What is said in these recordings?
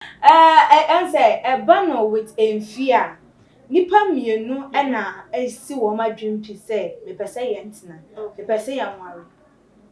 Ɛɛ ɛn sɛ ɛba no with mfie a, nipa mmienu ɛna esi wɔn adwene pi sɛ mepɛ sɛ yɛntena, mepɛ sɛ yɛnware.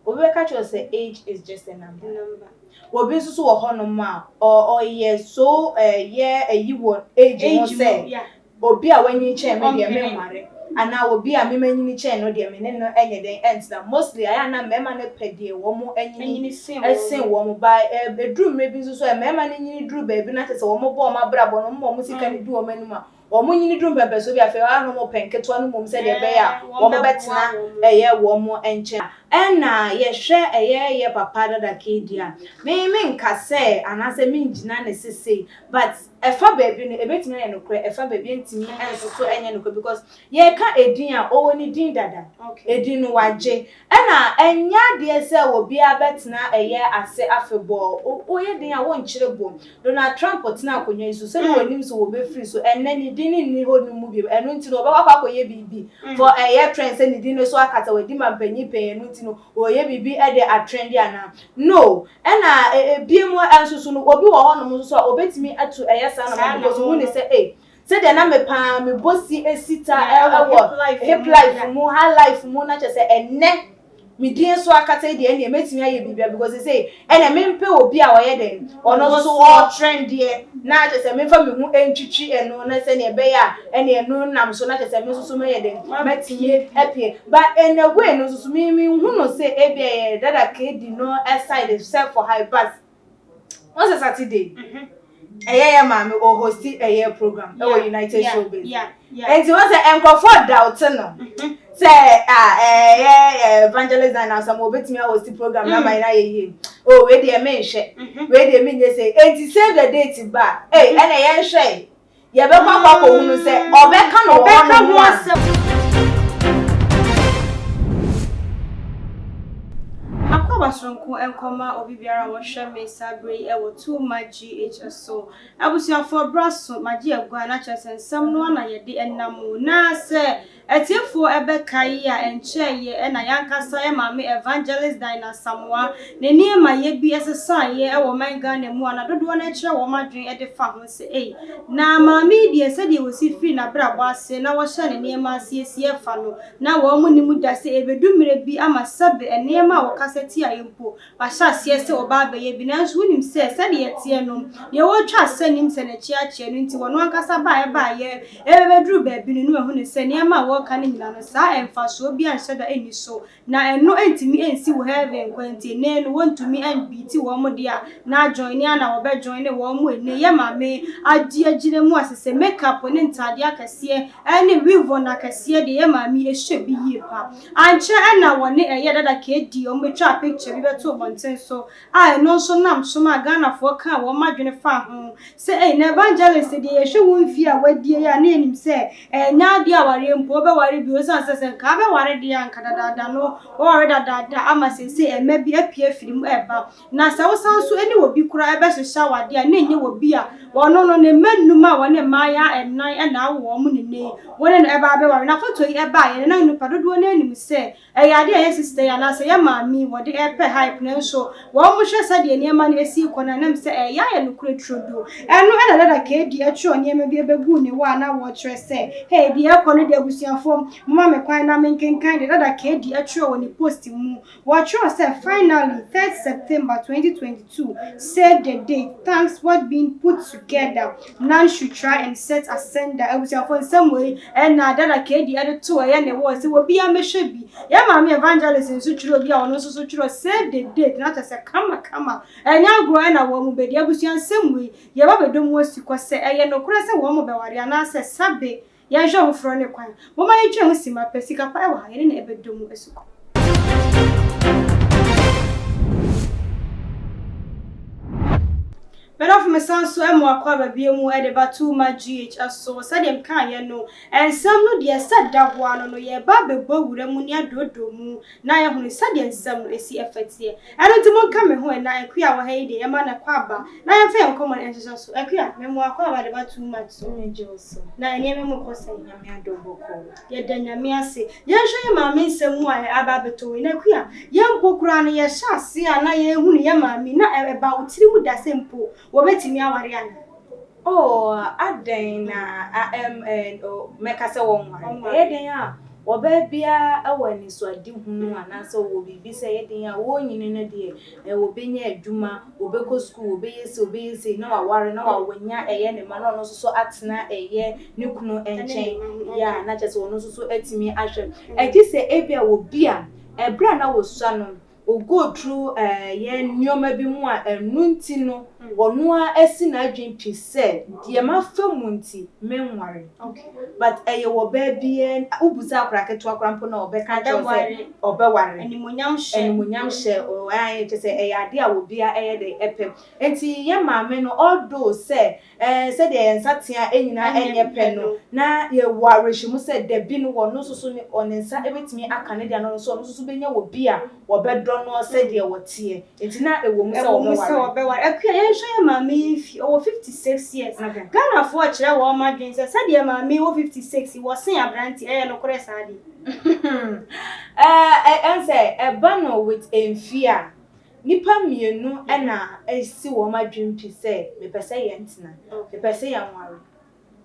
Obi bɛka kyerɛ sɛ age is just a number. Number. Obi nso so wɔ hɔnom a ɔyɛ so ɛyɛ ɛyi wɔ age ho Age mu, sɛ obi a wanyi kyɛn me deɛ, menware, anaa obi a memanyini kyɛn no deɛ, me ne no ɛnyɛ den ɛntena. Mostly ayɛ ana mmarima no pɛ deɛ wɔn anyini Anyini sen ɛsen wɔn ba. Ɛduru mmerɛ bi nso so a, mmarima no nyini duru baabi na kyerɛ sɛ wɔn bɔ wɔn abrabɔ no, wɔn ma wɔn sika no du wɔn anim a, wɔn nyini duru mpɛmpɛso bi. Afei wɔn a wɔn pɛ nketewa no mmom sɛdeɛ ɛbɛyɛ a wɔn bɛtena ɛyɛ wɔn nkyɛn. Ɛna yɛhwɛ ɛyɛ yɛ papa Dada KD a, me nka sɛ anaasɛ me ngyina ne sese, but ɛfa baabi no ebetumi ayɛ nokorɛ, ɛfa baabi ntumi nso so ɛnyɛ nokorɛ, because yɛka edin a ɔwɔ ne din dada, edin no wagye. Ɛna ɛnyɛ adeɛ sɛ obiara bɛtena ɛyɛ ase afebɔɔ. Woyɛ den a wonkyere bo. Donald Trump tena akonnwa yi so sɛdeɛ wɔnim sɛ wɔbɛfiri so, ɛnnɛ ne din nni hɔ no mu bio. Ɛno nti no wɔbɛkɔ akɔ akɔyɛ biribi for ɛyɛ trend sɛ ne din no so akata, wadi ma mpanyin pɛn. Ɛno nti no wɔyɛ biribi de atrend anaa no. Ɛna ebie mu nso so no, obi wɔ hɔnom nso so a obetumi atu ɛyɛ saa na because ohun ne sɛ ee sɛdeɛ na me paa me bɔ si esi ta ɛwɔ hip life mu, high life mu, na kyerɛ sɛ ɛnnɛ me din so akata yi deɛ, ɛnneɛ mɛtumi ayɛ biribia, because sɛ ɛnna mempɛ obi a ɔyɛ den, ɔno nso so ɔretrend deɛ, na kyerɛ sɛ memfa me ho ntwitwi ɛno na sɛnea ɛbɛyɛ a ɛnneɛ ɛno nam so na kyerɛ sɛ me nso so mɛyɛ den, mɛtumi apie. But in a way no nso so me mehu no sɛ ebi ɛyɛ Dada KD no side sɛ for high, but wɔn sɛ Saturday ɛyɛ yɛ maame ɔhost ɛyɛ program ɛwɔ United Showbiz, nti wɔn sɛ nkurɔfoɔ doubt no sɛ a ɛyɛ Evangelist Dine Asam obetumi ahost program na man na yɛ yie o. Wei deɛ menhwɛ, wei deɛ menyɛ sɛ eti save the date ba ee, ɛna yɛnhwɛ, yɛbɛkɔ akɔhunu sɛ ɔbɛka no wɔ Ɔbɛka hɔnom ho a. Asɛm. Akɔaba soronko nkɔma obi biara a wɔhwɛ me saa bere yi ɛwɔ Tuma GH so. Abusuafoɔ, bra so magye agua na kyerɛ sɛ nsɛm no ana yɛde ɛnam mu na sɛ atiefoɔ ɛbɛka yi a, ɛnkyɛeɛ ɛna yɛankasa yɛ maame Evangelist Diana Samoa ne nneɛma yɛ bi ɛsesaeɛ ɛwɔ man Ghana mu a, na dodoɔ no kyerɛ wɔn adwene ɛde fa ho sɛ ei, na maame yi deɛ, sɛdeɛ wɔsi firi n'abrabɔ ase na wɔhyɛ ne nneɛma asiesie fa no, na wɔn mu nim da sɛ ebedu mmerɛ bi ama sɛbe nneɛma a wɔkasa tia yɛ mpo wahyɛ aseɛ sɛ ɔba abɛyɛ bi. Nanso wonim sɛ sɛdeɛ ɛteɛ no deɛ, wɔretwa asɛ nim sɛ n'akyi akyɛ no, nti wɔn ankasa baeɛ baeɛ ɛbɛbɛduru baabi no na wahu ne sɛ nneɛma a wɔreka no nyinaa no saa mfasoɔ bi anhyɛ da nni so, na ɛno ntumi nsi wɔ heaven kwan. Nti ene no wɔntumi nbeat wɔn deɛ a na join ne ana wɔbɛjoin ne wɔn mu. Ene yɛ maame agye agyina mu asesɛ makeup ne ntaadeɛ akɛseɛ ɛne weave-on akɛseɛ deɛ, yɛ maame ɛhyɛ bi yie pa. Ankyɛ ɛna wɔne ɛyɛ Dada KD wɔn bɛtwa picture bi bɛto abɔnten so a, ɛno nso nam so ma Ghanafoɔ kaa wɔn adwene fa ho sɛ ɛyi na Evangelist deɛ, yɛhwɛ wɔn mfie a wadie yi a, na yɛnim sɛ ɛnyɛ adeɛ a awareɛ mpo wɔbɛware bi, osiane sɛ nka abɛware deɛ a, nka dadaada no wɔware dadaada ama seesei ɛmɛ bi apue afiri mu ɛba. Na sɛ wosan so ne obi koraa ɛbɛhyehyɛ awadeɛ a, na ɛnyɛ obi a wɔno no ne mma nnum a wɔne mmaayɛ ɛnan ɛna awo wɔn mo nene wɔne no ɛba abɛware. Na foto yi ɛbaeɛ no, na nnipa dodoɔ no anim sɛ ɛyɛ adeɛ a ɛyɛ sister yi anaasɛ yɛ maame wɔde ɛpɛ hype, nanso wɔn mo hwɛ sɛdeɛ nneɛma no esi kɔ no, anam sɛ ɛyɛ ayɛ nokorɛ turodo. Ɛno ɛna Dada KD ɛtwerɛ nneɛma bi ɛbɛgu ne wɔ a na wɔkyerɛ sɛ hey, deɛ ɛkɔ no deɛ, abusuafoɔ, moma me kwan na menkenkan deɛ Dada KD ɛtwerɛ wɔ ne post mu. Wɔtwerɛ sɛ, "Finally, 3rd September 2022, save the date. Thanks what being put together. None should try and set asunder." Abusuafoɔ, nsɛm wei ɛna Dada KD ɛde to ɛyɛ ne wɔ sɛ obiara mmɛhwɛ bi. Yɛn maame Evangelist nso twerɛ obi a ɔno nso so twerɛ "save the date" na kyerɛ sɛ kamakama, ɛnyɛ agorɔ ɛna wɔn mu bɛdi. Abusua, nsɛm wei yɛba bɛdɔ mu asi kɔ sɛ ɛyɛ nokorɛ sɛ wɔn mo bɛware anaasɛ sabe yɛnhwɛ foforɔ ne kwan. Momma yɛntwa ho sima pɛ sika pa ɛwɔ ha, yɛne na ɛbɛdɔ mu asi kɔ. Mɛdɔfo, mesan so mu akɔ aba bie mu de ba Tuma GH so. Sɛdeɛ mekaeɛ no, nsɛm no deɛ sɛ da hɔ ano no, yɛba abɛbɔ wura mu ne adoodoo mu na yɛhunu sɛdeɛ nsɛm no ɛsi ɛfɛteɛ. Ɛno nti monka me ho ɛna Akua a wɔ ha yi deɛ, yɛma no kɔ aba na yɛmfa yɛn nkɔmmɔ no nhyehyɛ so. Akua, memo akɔ aba de ba Too Much so. Megye wo so. Na nneɛma mu kɔ sɛn? Nyame adom, bɔkɔɔ. Yɛda Nyame ase. Yɛnhwɛ yɛ maame nsɛm mu a aba abɛtɔ wei na Akua, yɛn mpo koraa no, yɛhyɛ ase a na yɛhunu yɛ maame na ɛba wo tiri mu da sɛ mpo Wɔbɛtumi aware anaa? Oh, adɛn na mɛka sɛ wɔnware? Ɛyɛ dɛn a, ɔbaa biara wɔ anisoadehunu anaasɛ ɔwɔ biribi sɛ ɛyɛ den a wɔrenyini no deɛ, ɔbɛnya adwuma, ɔbɛkɔ sukuu, ɔbɛyɛ sei, ɔbɛyɛ sei, na waware, na wanya ɛyɛ ne mma, na ɔno nso so atena ɛyɛ ne kunu nkyɛn, yeah, na kyerɛ sɛ ɔno nso so atumi ahwɛ. Ɛgye sɛ ebia obi a, ɛberɛ a na wɔsua no, o go through ɛyɛ nneɛma bi mu a ɛno nti no, ɔno ara asi n'adwene pi sɛ deɛ mafa mu nti menware. But ɛyɛ wɔ baa biara, wobusa akwadaa ketewa koraa mpo na ɔbɛka kyerɛ wo sɛ ɔbɛware. Animuonyam hyɛ. Animuonyam hyɛ, ɛyɛ kyerɛ sɛ ɛyɛ adeɛ a obiara ɛyɛ de ɛpɛ. Nti yɛn maame no, although sɛ sɛdeɛ yɛn nsatea nyinaa ɛnyɛ pɛ no, na yɛwɔ awerɛhyɛmu sɛ dabi no wɔno nso so ne ɔne nsa ɛbɛtumi aka ne deɛ no nso, ɔno nso so bɛnya wɔ bi a wɔbɛdɔ no sɛdeɛ wɔteɛ. Nti na ɛwɔ mu sɛ Ɛwɔ mu sɛ wɔbɛware. Wɔbɛware. Akua, yɛnhwɛ yɛ maame yi mfi, ɔwɔ 56 years. Ghanafoɔ kyerɛ wɔn adwene sɛ sɛdeɛ maame yi wɔ 56 yi, wɔsen aberante. Ɛyɛ nokorɛ saa deɛ? Ɛn sɛ ɛba no with mfi a, nipa mmienu ɛna esi wɔn adwene pi sɛ mepɛ sɛ yɛn tena, mepɛ sɛ yɛn ware.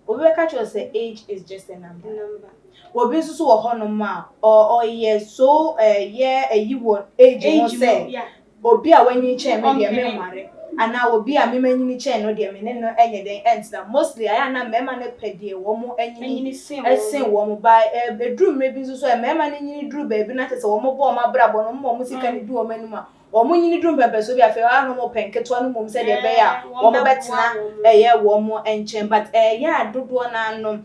Obi bɛka kyerɛ sɛ age is just a number. Number. Obi nso so wɔ hɔnom a ɔyɛ so ɛyɛ ɛyi wɔ age ho Age mu, sɛ obi a wanyi kyɛn me deɛ Ɔmpene. menware, anaa obi a mema nyini kyɛn no deɛ, me ne no ɛnyɛ den ɛntena. Mostly ayɛ ana mmarima no pɛ deɛ wɔn anyini Anyini sen wɔn. Ɛsen wɔn ba. Ɛduru mmerɛ bi nso so, mmarima no nyini duru baabi na kyerɛ sɛ wɔn bɔ wɔn abrabɔ no, wɔn ma wɔn sika no di wɔn anim a, wɔn nyini duru mpɛmpɛso bi, afei wɔn a wɔpɛ nketewa no mmom sɛdeɛ ɛbɛyɛ a wɔn wɔn bɛtena bɛboa wɔn. Ɛyɛ wɔn nkyɛn, but ɛyɛ a dodoɔ n'ano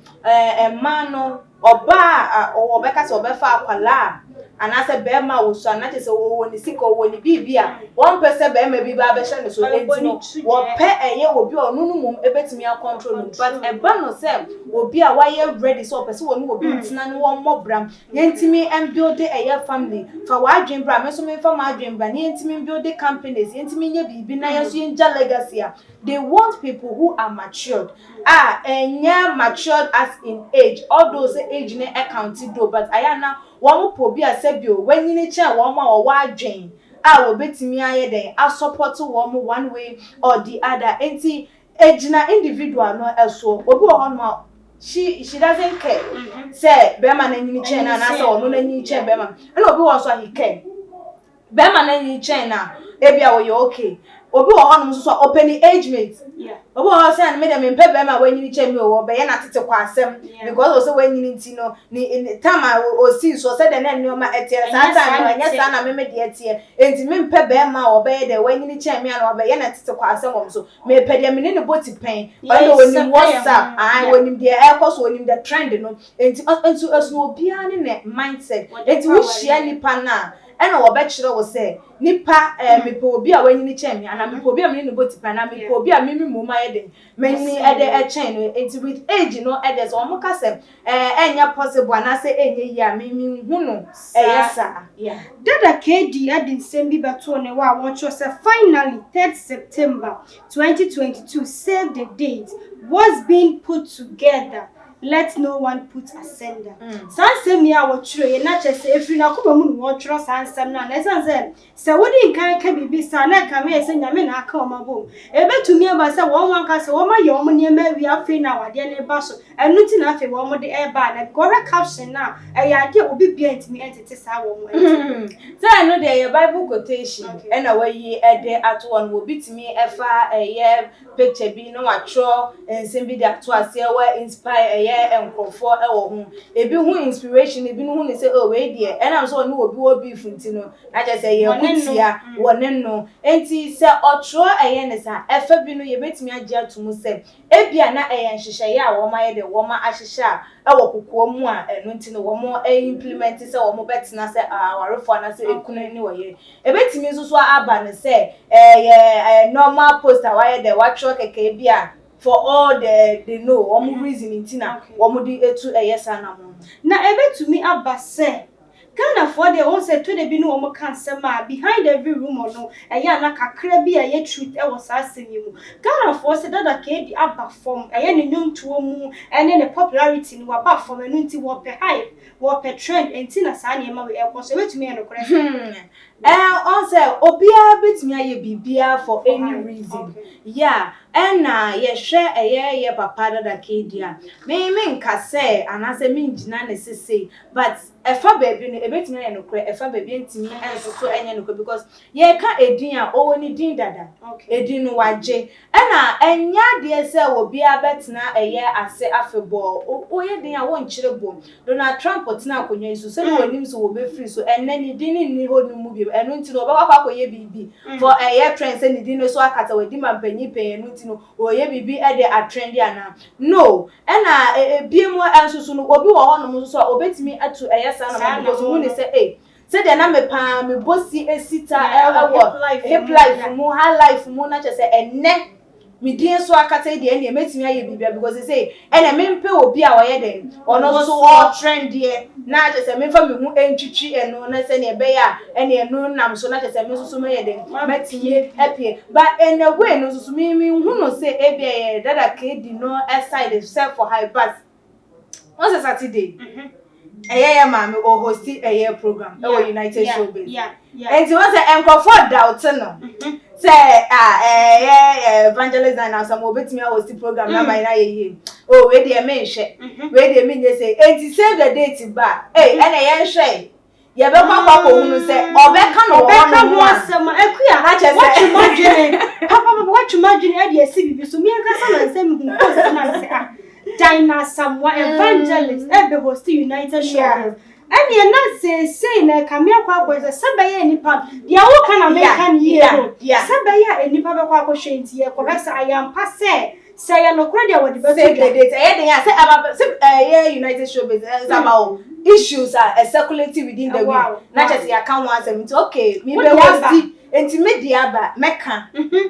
mmaa no, ɔbaa a ɔwɔ bɛka sɛ ɔbɛfa akwalaa anaasɛ bɛrima a wɔsua na kyerɛ sɛ wɔwɔ ne sika, ɔwɔ ne biribi a wɔmpɛ sɛ bɛrima bi ba abɛhyɛ ne so. Ɔbɛbɔ Enti ne no tu dɛ. wɔpɛ ɛyɛ obi a ɔno no mmom ebɛtumi acontrol no, but ɛba no sɛ obi a wayɛ ready sɛ ɔpɛ sɛ wɔne obi ntena ne wɔn mmɔ bram, yɛntumi mbuild ɛyɛ family, fa w'adwene bra, me nso memfa m'adwene bra, ne yɛntumi mbuild companies, yɛntumi nyɛ biribi na yɛn nso yɛngya legacy a, they want people who are matured, a ɛnyɛ matured as in age, although sɛ age ne ɛcount do, but ayɛ ana wɔn pɔ obi a sɛbio wanyini kyɛn wɔn a wɔwɔ adwene a wɔbɛtumi ayɛ dɛn asupport wɔn one way or the other. Nti egyina individual no ɛso. Obi wɔ hɔnom a she doesn't care sɛ bɛrima n'anyini kyɛn no anaasɛ ɔno n'anyini kyɛn bɛrima, ɛna obi wɔ nso a he care bɛrima n'anyini kyɛn na ebi a wɔyɛ okay. Obi wɔ hɔnom nso so a ɔpɛ ne age mate. Obi wɔ hɔ sɛ me deɛ, mempɛ bɛrima a wanyini kyɛn mi o, ɔbɛyɛ n'atete kɔ asɛm because ɔsɛ wanyini nti no ne time a osi so sɛdeɛ ne nneɛma ɛteɛ saa Ɛnyɛ time saa no na ɛnyɛ ɛteɛ. Saa na meme deɛ teɛ, nti mempɛ bɛrima a ɔbɛyɛ dɛ wanyini kyɛn me a na ɔbɛyɛ n'atete kɔ asɛm wɔm so. Mepɛ deɛ mene ne bɔ ti pɛn, ɔno deɛ onim Yɛsɛ WhatsApp ho. Ayi, onim deɛ ɛkɔ so, onim the trend no. Nti ɛso obiara ne ne mindset. Wɔde Nti fa wohyia awareɛ. nipa no a, ɛna wɔbɛkyerɛ wo sɛ nipa mepɛ obi a wanyini kyɛn me, anaa mepɛ obi a mene ne bɔ ti pɛn, anaa mepɛ obi a mimi mmom ayɛ den manyini ɛde ɛkyɛn no. Nti with age no, ɛdeɛ sɛ wɔn ka sɛ ɛnyɛ possible anaasɛ ɛnyɛ yie a, mimi nhu no ɛyɛ saa, yeah. Dada KD de nsɛm bi bɛtoo ne hɔ a wɔtwerɛ sɛ, "Finally, 3rd September 2022, save the date. What's being put together, let no one put asunder." Saa nsɛm yi a wɔtwerɛ yi na kyerɛ sɛ ɛfiri n'akoma mu na wɔtwerɛ saa nsɛm no a, na ɛsiane sɛ wode nkan ka biribi saa na ɛka meyɛ sɛ Nyame na aka wɔn abom, ɛbɛtumi aba sɛ wɔn ankasa wɔn ayɛ wɔn nneɛma awie, afei na awadeɛ no ba so, ɛno nti na afei wɔn de ɛreba a, na because ɔhwɛ caption no a, ɛyɛ adeɛ a obi bia ntumi ɛntete saa wɔn ɛnti. Sɛ ɛno deɛ yɛ Bible quotation ɛna wayi ɛde ato hɔ no. Obi tumi ɛfa ɛyɛ picture bi na watwerɛ nsɛm bi de ato aseɛ wɔ inspire ɛyɛ nkurɔfoɔ ɛwɔ ho. Ebi ho inspiration, ebi no ho ne sɛ, oh, wei deɛ ɛnam sɛ ɔne obi wɔ beef nti no na kyerɛ sɛ yɛ Wɔne no. kutia wɔne no. Nti sɛ ɔtwerɛ ɛyɛ ne saa ɛfɛ bi no, yɛbɛtumi agye ato mu sɛ ebia na ɛyɛ nhyehyɛeɛ a wɔn ayɛ de wɔn ahyehyɛ a ɛwɔ kokoa mu a, ɛno nti no wɔn implement sɛ wɔn bɛtena sɛ awarefoɔ anaasɛ ekunu ne wɔyere. Ebɛtumi nso so aba ne sɛ ɛyɛ normal post a wayɛ dɛ watwerɛ kɛkɛ bi a for all the they know wɔn reason nti na wɔn de etu ɛyɛ saa na wɔn. Na ɛbɛtumi aba sɛ Ghanafoɔ deɛ wohu sɛ ɛtɔ da bi ne wɔn ka nsɛm a behind every rumour no ɛyɛ a na kakra bi a ɛyɛ truth ɛwɔ saa asɛm yi mu. Ghanafoɔ sɛ Dada KD aba fam, ɛyɛ ne nnwontoɔ mu ɛne ne popularity no waba fam, ɛno nti wɔpɛ hype, wɔpɛ trend, ɛnti na saa nneɛma wei ɛkɔ so. Ɛbɛtumi ayɛ nokorɛ saa? Ɛɛ, ɔn sɛ obiara bɛtumi ayɛ biribiara for any reason. Yeah, ɛna yɛhwɛ ɛyɛ yɛ papa Dada KD a, me nka sɛ anaasɛ mengyina ne sesei, but ɛfa baabi no ebɛtumi ayɛ nokorɛ, ɛfa baabi ntumi ɛnso so ɛnyɛ nokorɛ, because yɛka edin a, ɔwɔ ne din dada. Edin no wagye, ɛna ɛnyɛ adeɛ sɛ obiara bɛtena ɛyɛ ase afebɔɔ. Woyɛ den a wonkyerɛ bom. Donald Trump tena akonnwa yi so sɛdeɛ wɔnim so wɔbɛfiri so, ɛnɛ ne din ne nni hɔ no mu bio. Ɛno nti no wɔbɛkɔ akɔyɛ biribi for ɛyɛ trend sɛ ne din no so akata, wɔadi ma mpanyin pɛn. Ɛno nti no wɔyɛ biribi ɛde atrend anaa no. Ɛna ebie mu nso so no, obi wɔ hɔnom nso so a obetumi atu ɛyɛ saa na because ohun ne sɛ ee, sɛdeɛ na me paa me bɔ si esi ta ɛwɔ hip life mu, high life mu, na kyerɛ sɛ ɛnɛ me din so akata yi deɛ, ɛnneɛ mɛtumi ayɛ biribia, because sɛ ɛnɛ mempɛ obi a ɔyɛ dɛn, ɔno nso so ɔtrend deɛ, na kyerɛ sɛ memfa me ho ntwitwi ɛno, na sɛnea ɛbɛyɛ a ɛne ɛno nam so, na kyerɛ sɛ me nso so mɛyɛ dɛn, mɛtumi apie. But in a way no nso so me hu no sɛ ebi ɛyɛ Dada KD no side sɛ for high, but wɔn sɛ Saturday ɛyɛ yɛ maame ɔhost ɛyɛ program ɛwɔ United Showbiz, nti wɔn sɛ nkurɔfoɔ doubt no sɛ a ɛyɛ Evangelist Dine Asam obetumi ahost program na man na yɛ yie o. Wei deɛ menhwɛ, wei deɛ menyɛ sɛ nti save the date ba ee, ɛna yɛnhwɛ, yɛbɛkɔ akɔhunu sɛ ɔbɛka no wɔ ɔbɛka hɔnom ho a asɛm a Akua Na kyerɛ sɛ- watwe m'adwene papapapa, watwe m'adwene ɛde asi biribi so. Mi ankasa na nsɛm hu post na sɛ ah, Diana Asamoah evangelist ɛbɛ host United Showbiz, ɛneɛ na seesei na ɛka me akɔ sɛ bɛyɛ nipa deɛ woka na meka ne yie no, sɛ bɛyɛ a nipa bɛkɔ akɔhwɛ, nti yɛkɔhwɛ sɛ ayɛmpa sɛ ɛyɛ nokorɛ deɛ wɔde bɛto Save the dwa. date, ɛyɛ den a sɛ aba sɛ ɛyɛ United Showbiz ɛsɛ about issues a ɛcirculate within the week na kyerɛ sɛ yɛaka ho asɛm, nti okay, mi Wode bɛ aba. host, nti mi de aba mɛka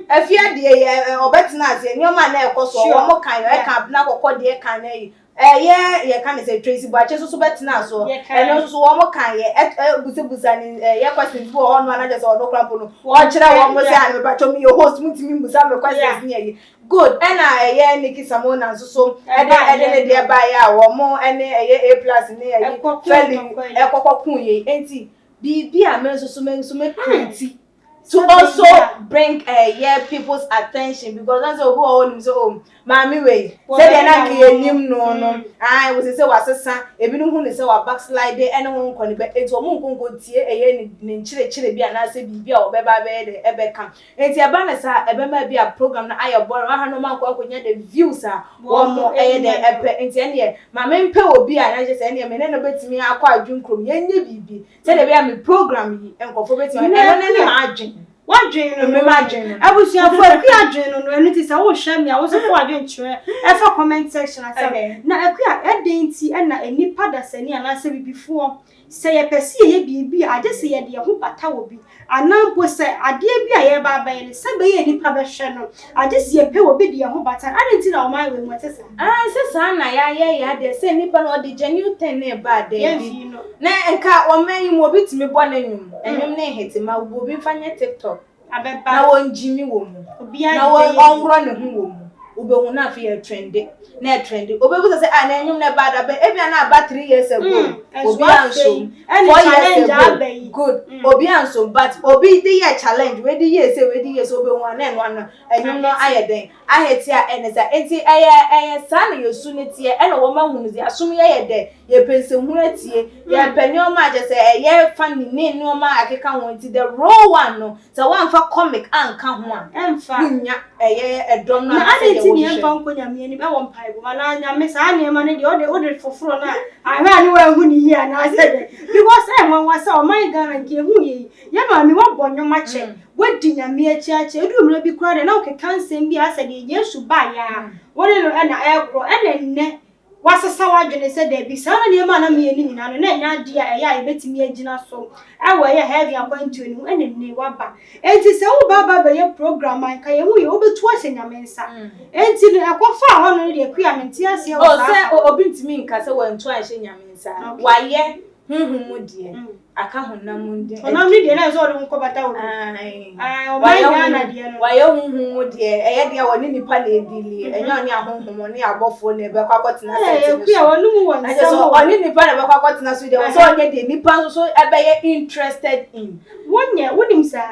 afia deɛ yɛ ɔbɛtena aseɛ nneɛma a na ɛkɔ so. Wɔn kan yɛ ɛka abena kɔkɔ deɛ kan na yi ɛyɛ yɛka ne sɛ Tracy Buakye nso so bɛtena so. Ɛno nso so wɔn kan yɛ ɛ ɛ busabusa ne ɛyɛ questions bi wɔ hɔ no, anagyɛ sɛ ɔno kora mpo no ɔkyerɛ wɔn sɛ anamipatwɔ mi yɛ host mu, ntumi mbusa mi questions ne yɛ good. Ɛna ɛyɛ Nikki Samona nso so ɛde ne deɛ baayɛ a wɔn ɛne ɛyɛ A Plus ne ɛyi Ɛkɔko fɛli ntɔkwa yi. Ɛkɔkɔ kun yɛ, nti biribi a me nso me create to also bring yeah, people's attention, because that's obi wɔ hɔ nim sɛ oh, maame wei sɛdeɛ na nka yɛ nim no, ayi wɔ sɛ wasesa, ebinom hu ne sɛ wa backslide ɛne ho nkɔ ne bɛ, nti wɔn nkonko tie ɛyɛ ne nkyerɛkyerɛ bi anaasɛ biribi a ɔbɛba abɛyɛ de ɛbɛka. Nti ɛba ne saa, ɛbɛma bi a program no ayɛ boring wɔn ha no, ɔmo akɔ akɔnya the views a wɔn ɛyɛ de ɛpɛ. Nti ɛneɛ maame mpɛ obi a n'ahyɛ sɛ ɛneɛ mɛ ne no bɛtumi akɔ adwin kurom, yɛnyɛ biribi sɛdeɛ ɛbɛyɛ a mi program yi nkɔfo bɛtumi ɛno ne ma adwin. Wadwen no. Mme m'adwen no. Abusuafo, Akua adwen no, ɛno ti sɛ wohwɛ me a wo so fo adwen kyerɛ ɛfa comment section asɛm. Na Akua, ɛdɛn nti ɛna nnipa dasani anaasɛ bibifoɔ sɛ yɛpɛ sɛ yɛyɛ biribi a, agye sɛ yɛde yɛn ho bata wɔ bi, anaa mpo sɛ adeɛ bi a yɛreba abɛyɛ no, sɛ bɛyɛ nnipa bɛhwɛ no, agye sɛ yɛpɛ wɔ bi de yɛn ho bata? Ade nti na ɔman wei mu ɛte saa? Ah, sɛ saa na yɛayɛ yɛ adeɛ sɛ nipa no ɔde genuine thing ne ba daabi. Yɛmfii no. Na nka ɔman yi mu obi tumi bɔ ne nnwom, ɛnwom ne nhetema, obi mfa nyɛ TikTok abɛba na wɔngyimi wɔ mu obiara na de wɔn bɛyɛ. Ɔnworɔ ne ho wɔ mu, wobɛhu na afei yɛ trend na ɛtrend. Obɛbusa sɛ ah, na ɛnwom na ɛba da bɛ, ebia na aba 3 years ago, obi ansom. Ɛne 4 years challenge ago aba yi. Good, obi ansom, but obi de yɛ challenge, wei de yɛ sɛ wei de yɛ sɛ, wobɛhu a na ɛno ano ɛnwom no ayɛ dɛn ahete a ɛne sa. Nti ɛyɛ saa na yɛsu ne teɛ, ɛna wɔn ahunu sɛ asom yɛyɛ dɛ, yɛpɛ nsɛmhunu atie, yɛpɛ nneɛma a kyerɛ sɛ ɛyɛ funny ne nneɛma a ɛkeka ho. Nti the real one no, sɛ wɔamfa comic anka ho a, ɛmfa wonya ɛyɛ ɛdɔm no Na anaasɛ ade deɛ nti ne wohwehwɛ. yɛmfa nkɔ Nyame anim ɛwɔ mpaebɔ mu anaa Nyame saa nneɛma no deɛ wode foforɔ no a ahwɛ a ne woahu ne yie anaasɛ dɛ, because ɛnwanwa sɛ ɔman Ghana nka ɛhu yɛ yi, yɛ maame woabɔ nnwom akyɛ, woadi Nyame akyi akyɛ, ɛduru mmerɛ bi koraa deɛ na wokeka nsɛm bi a asɛ deɛ Yesu baeɛ a wone no ɛna ɛkorɔ, ɛna nnɛ wasesa w'adwene sɛ daabi, saa na nneɛma a na meyɛ no nyinaa no na ɛnyɛ adeɛ a ɛyɛ a yɛbɛtumi agyina so ɛwɔ ɛyɛ heaven akwantuo no mu. Ɛna nnɛ waba, enti sɛ woba aba bɛyɛ program a nka yɛhu yɛ wobɛtu ahyɛ Nyame nsa, enti no ɛkɔfaa hɔ no deɛ, Akua, mente aseɛ wɔ Oh, saa sɛ fa. obi ntumi nka sɛ wɔntu anhyɛ Nyame nsa. Wayɛ. Honhom mu deɛ, aka honam mu deɛ. Honam no deɛ na ɛsɛ ɔde ho kɔbata obi. Ɔman Ghana deɛ no. Wayɛ honhom mu deɛ, ɛyɛ deɛ wɔne nipa na ɛdili, ɛnyɛ ɔne ahonhom, ɔne abɔfoɔ na ɛbɛkɔ akɔtena sɛte no so. Ɔne mu wɔ nsɛm o. Ɔne nipa na ɛbɛkɔ akɔtena so deɛ, sɛ ɔnyɛ deɛ nipa nso so ɛbɛyɛ interested in. Wonyɛ, wonim saa.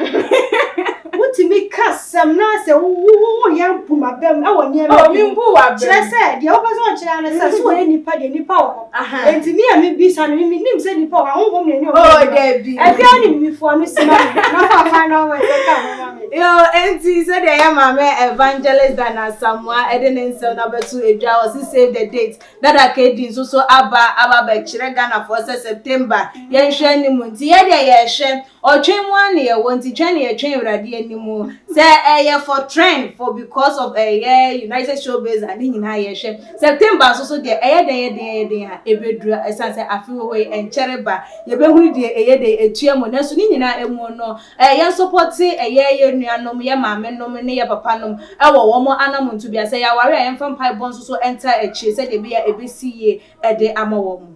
Wotumi ka asɛm na sɛ woyɛ mpu m'abam wɔ nneɛma bi ho. Kyerɛ sɛ deɛ wopɛ sɛ ɔkyerɛ ne sɛ so wɔyɛ nipa deɛ nipa wɔ hɔ. Enti me a mebisa no menim sɛ nipa wɔ hɔ ahonhom na ɛne ɔmo Oh, dabi. Afia ne bibifoɔ no si ma me na fa final word ka ho ma me. Yo, enti sɛdeɛ yɛ maame Evangelist Dana Asamoah ɛde ne nsɛm no abɛto edwa ɔse save the date. Dada KD nso so aba aba abɛkyerɛ Ghanafoɔ sɛ September yɛnhwɛ anim nti yɛ deɛ yɛrehwɛ ɔtwɛn mu ara na yɛwɔ nti twɛn na yɛtwɛn Awurade anim sɛ ɛyɛ for trend for because of ɛyɛ United Showbiz a ne nyinaa yɛhwɛ September nso so deɛ ɛyɛ dɛn ɛyɛ dɛn ɛyɛ dɛn a ɛbɛduru ɛsiane sɛ afe wɔ hɔ yi ɛnkyɛre ba yɛbɛhunu deɛ ɛyɛ dɛn ɛtua mu nanso ne nyinaa ɛmu no Yɛn sɔpɔte ɛyɛ yɛn nuanom, yɛn maame nom ne yɛn papa nom wɔ wɔn anamontu bia. Sɛ yɛaware a yɛmfa mpaebɔ nso so ntaa akyire sɛdeɛ ɛbɛyɛ a ɛbɛsi yie de ama wɔn.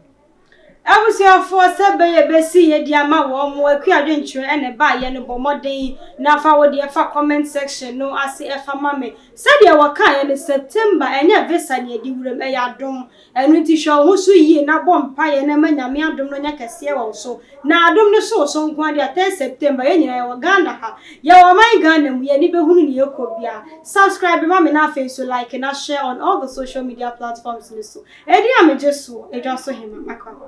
Abusuafoɔ sɛ ɛbɛyɛ ɛbɛsi yie de ama wɔn, Akua adwenkyerɛ na ɛbaeɛ no bɔ mmɔden na fa wo deɛ fa comment section no ase fa ma me. Sɛdeɛ wɔkaeɛ no September ɛnyɛ visa na yɛde wuram ɛyɛ adom. Ɛno nti hwɛ wo ho so yie na bɔ mpaeɛ na ma Nyame adom no nyɛ kɛseɛ wɔ wo so. Na adom no so wo so nko ara deɛ a, 10 September yɛn nyinaa yɛwɔ Ghana ha. Yɛwɔ ɔman Ghana mu, yɛn ani bɛhunu nea ɛrekɔ biara. Subscribe ma me na afei nso like na share on all the social media platforms no so. Edin a megye soɔ, Adwa so Hema, Akwaaba.